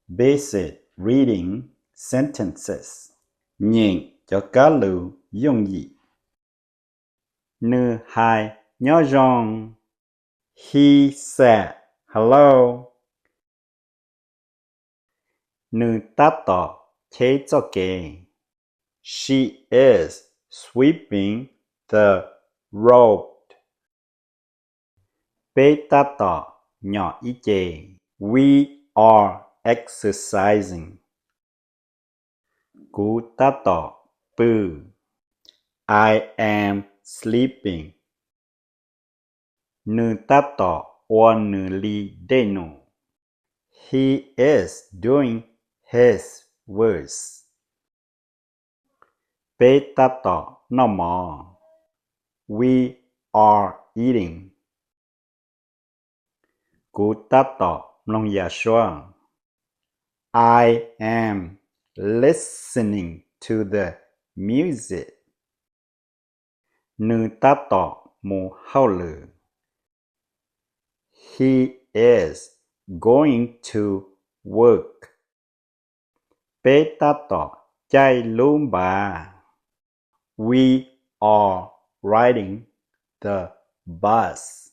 basic reading sentences. Nyeem cov kab lus yooj yim. Nws hais nyob zoo. He said hello. Nws tab tom cheb txoj kev. She is sweeping the road. Peb tab tom nyom ib ce. We are exercising. Kuv tab tom pw. I am sleeping. Nws tab tom ua nws li dej num. He is doing his work. Peb tab tom noj mov. We are eating. Kuv tab tom mloog yam suab. I am listening to the music. Nws tab tom mus hauj lwm. He is going to work. Peb tab tom caij lub npav. We are riding the bus.